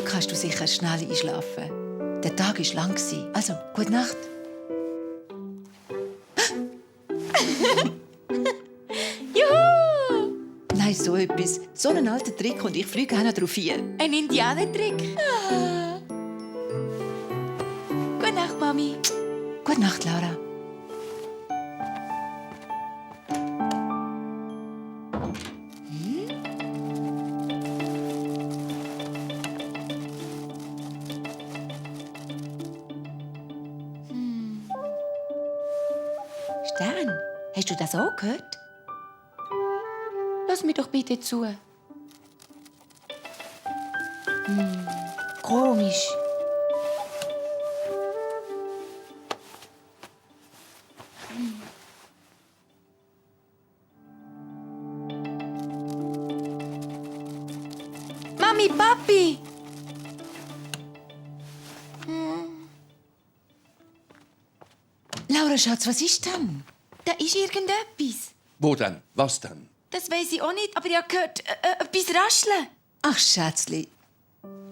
kannst du sicher schnell einschlafen. Der Tag war lang. Also, gute Nacht. Juhu! Nein, so etwas. So einen alten Trick und ich fliege auch noch drauf hin. Ein Indianertrick. Ah. Gute Nacht, Mami. Gute Nacht, Laura. Stern, hast du das auch gehört? Lass mir doch bitte zu. Komisch. Mami, Papi! Laura, Schatz, was ist denn? Da ist irgendetwas. Wo denn? Was denn? Das weiss ich auch nicht, aber ich habe gehört, etwas rascheln. Ach, Schätzli,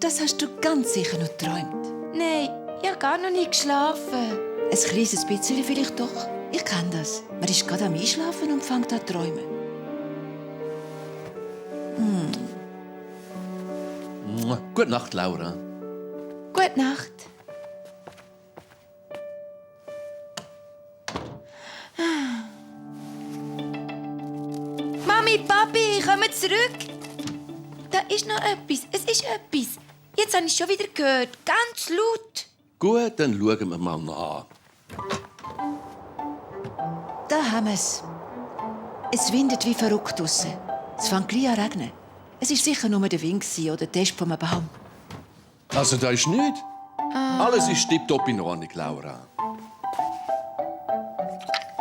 das hast du ganz sicher noch geträumt. Nein, ich habe gar noch nicht geschlafen. Ein kleines bisschen vielleicht doch. Ich kenne das. Man ist gerade am Einschlafen und fängt an zu träumen. Gute Nacht, Laura. Gute Nacht. Mami, Papi, kommen zurück. Da ist noch etwas. Es ist etwas. Jetzt habe ich es schon wieder gehört. Ganz laut. Gut, dann schauen wir mal nach. Da haben wir es. Es windet wie verrückt draussen. Es fängt gleich an zu regnen. Es war sicher nur der Wind oder der Äste von einem Baum. Also, da ist nichts. Alles ist tipptopp in Ordnung, Laura.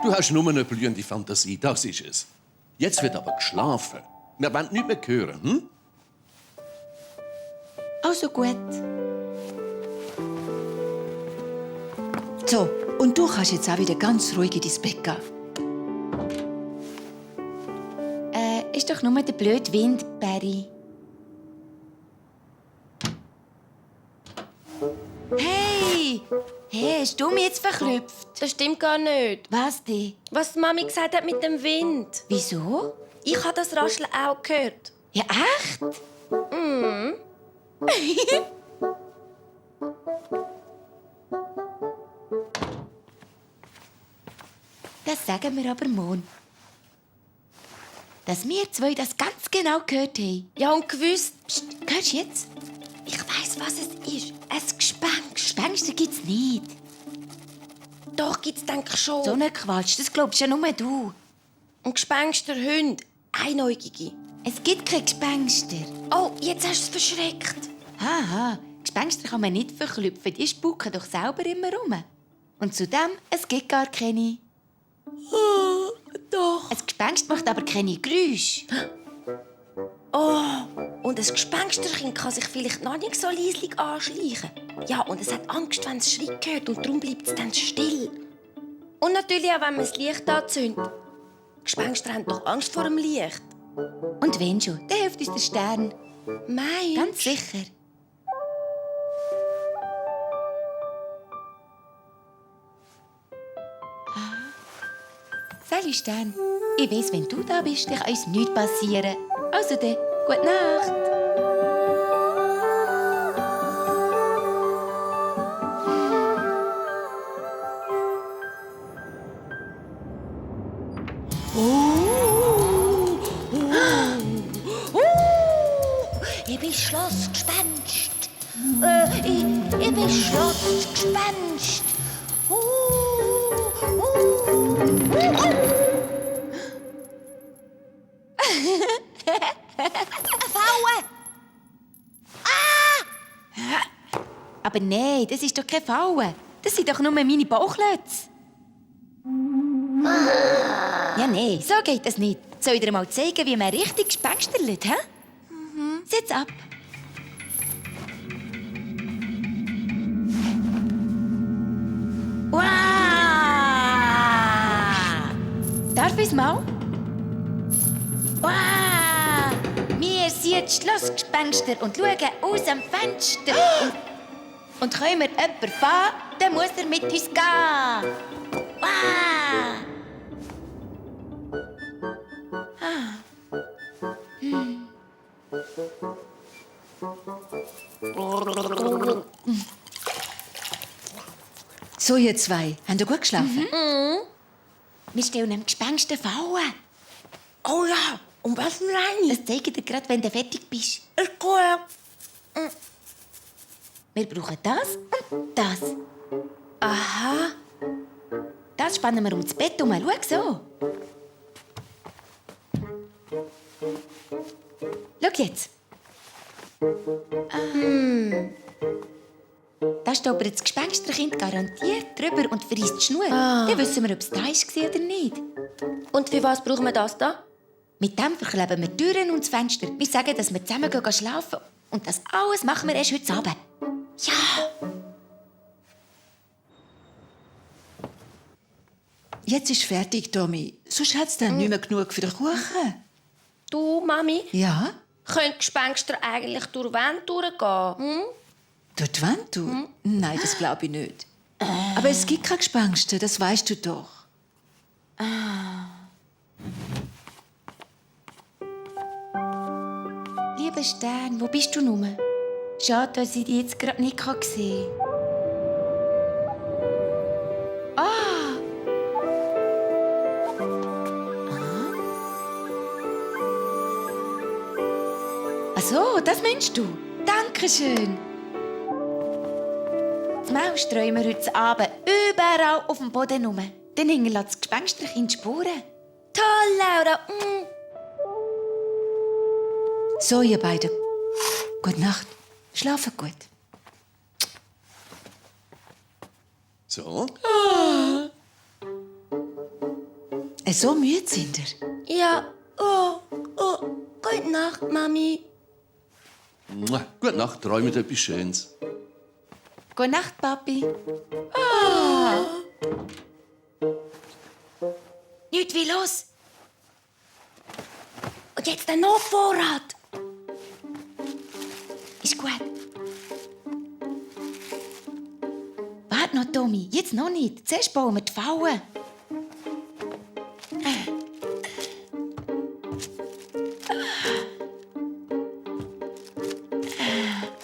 Du hast nur eine blühende Fantasie, das ist es. Jetzt wird aber geschlafen. Wir wollen nichts mehr hören, hm? Also gut. So, und du kannst jetzt auch wieder ganz ruhig in dein Bett gehen. Ist doch nur der blöde Wind, Barry. Hey! Hey, hast du mich jetzt verklüpft? Das stimmt gar nicht. Was denn? Was die Mami gesagt hat mit dem Wind. Wieso? Ich habe das Rascheln auch gehört. Ja, echt? Das sagen wir aber morgen. Dass wir zwei das ganz genau gehört haben. Ja, und gewusst. Psst, hörst du jetzt? Ich weiss, was es ist. Ein Gespenst. Gespenster gibt's nicht. Doch, gibt's denke ich schon. So ein Quatsch, das glaubst ja nur du. Ein Gespensterhund. Einäugige. Es gibt keine Gespenster. Oh, jetzt hast du es verschreckt. Haha, Gespenster kann man nicht verklüpfen. Die spuken doch selber immer rum. Und zudem, es gibt gar keine. Oh, doch. Ein Gespenst macht aber keine Geräusche. Und ein Gespensterkind kann sich vielleicht noch nicht so leislich anschleichen. Ja, und es hat Angst, wenn es Schritt hört und darum bleibt es dann still. Und natürlich auch, wenn man das Licht anzündet. Gespenster haben doch Angst vor dem Licht. Und wenn schon, dann hilft uns der Stern. Meinst? Ganz sicher. Sally Stern, ich weiss, wenn du da bist, dann kann uns nichts passieren. Also dann, gute Nacht. Ich bin Schlossgespenst. Ich bin Schlossgespenst. Aber nein, das ist doch keine Falle. Das sind doch nur meine Bauchlötze. Ja, nein, so geht das nicht. Soll ich dir mal zeigen, wie man richtig gespensterlet, hä? Sitz ab. Wow! Darf ich's mal? Wow! Wir sind jetzt Schlossgespenster und schauen aus dem Fenster. Und können wir jemanden fahren, dann muss er mit uns gehen. Wow. So, ihr zwei, habt ihr gut geschlafen? Wir stellen dem Gespenster Fallen. Oh ja, und was für eine? Das zeige ich dir gerade, wenn du fertig bist. Ist gut. Wir brauchen das und das. Aha. Das spannen wir um das Bett herum. Schau so. Schau jetzt. Da stolpert das Gespensterkind garantiert drüber und verreisst die Schnur. Dann wissen wir, ob es da war oder nicht. Und für was brauchen wir das da? Mit dem verkleben wir die Türen und das Fenster. Wir sagen, dass wir zusammen gehen schlafen. Und das alles machen wir erst heute Abend. Ja. Jetzt ist fertig, Tommy. Sonst hat es dann nicht mehr genug für den Kuchen. Du, Mami, Ja? können Gespenster eigentlich durch Wände durchgehen? Durch die Wand, du? Nein, das glaube ich nicht. Aber es gibt keine Gespenster, das weißt du doch. Lieber Stern, wo bist du nun? Schade, dass ich dich jetzt gerade nicht sehen kann. Ach so, das meinst du? Dankeschön. Das Maus streuen wir heute Abend überall auf dem Boden rum. Dann hinterlässt das Gespensterkind Spuren. Toll, Laura. So, ihr beiden. Gute Nacht. Schlafen gut. So? So müde sind ihr. Ja, gute Nacht, Mami. Mua. Gute Nacht, träumt etwas Schönes. Gute Nacht, Papi. Nicht wie los. Und jetzt der Notvorrat. Ist gut. Warte noch, Tommy. Jetzt noch nicht. Zuerst bauen wir die Fallen.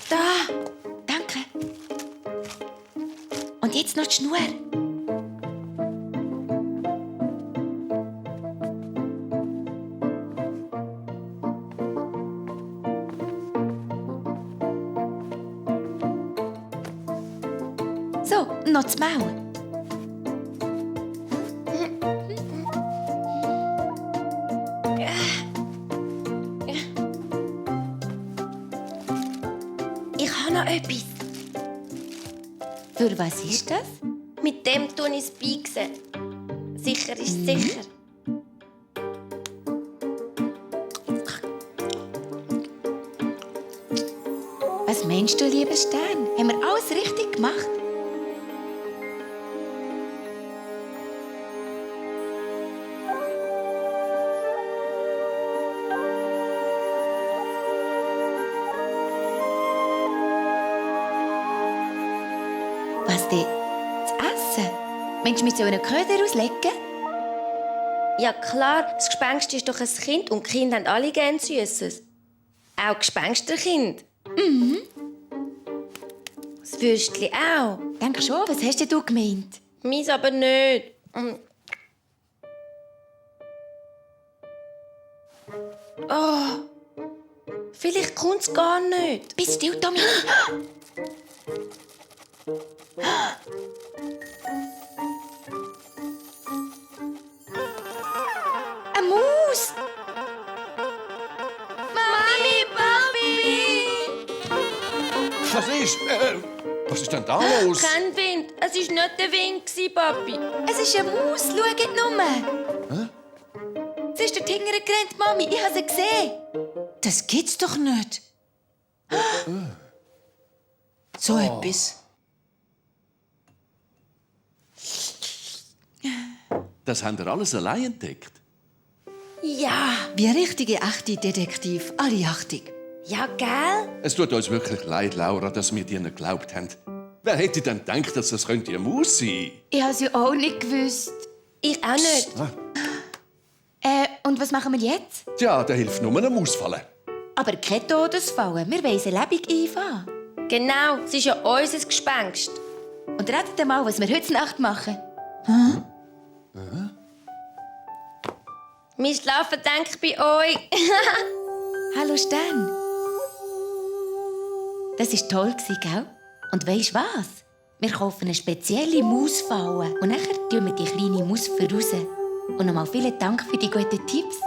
Da. Danke. Und jetzt noch die Schnur. So, noch das Maul. Ich habe noch etwas. Für was ist das? Mit dem tue ich es beigen. Sicher ist sicher. Was meinst du, lieber Stern? Haben wir alles richtig gemacht? Was denn? Das Essen? Meinst du, wir sollen einen Köder auslegen? Ja klar, das Gespenst ist doch ein Kind und die Kinder haben alle gern Süßes. Auch Gespensterkind. Das Würstchen auch. Denk schon, was hast denn du gemeint? Meins aber nicht. Oh, vielleicht kommt es gar nicht. Bist still, Tommy. Eine Maus! Mami, Papi! Was ist denn da los? Kein Wind. Es war nicht der Wind, Papi. Es ist eine Maus, schaut nur. Hä? Sie ist dort hinten gerannt, Mami. Ich habe sie gesehen. Das geht's doch nicht. So etwas. Das habt ihr alles allein entdeckt. Ja. Wie ein richtige echte Detektiv. Alle Achtung. Ja, gell? Es tut uns wirklich leid, Laura, dass wir dir nicht geglaubt haben. Wer hätte denn gedacht, dass das könnte eine Maus sein? Ich habe es ja auch nicht gewusst. Ich auch nicht. Und was machen wir jetzt? Tja, da hilft nur eine Maus fallen. Aber kein Todesfallen. Wir wollen sie lebendig einfangen. Genau, es ist ja unser Gespenst. Und ratet mal, was wir heute Nacht machen. Wir schlafen, denke ich, bei euch. Hallo Stern. Das war toll, gell? Und weisst was? Wir kaufen eine spezielle Mausfalle. Und nachher tun wir die kleine Maus voraus. Und nochmal vielen Dank für die guten Tipps.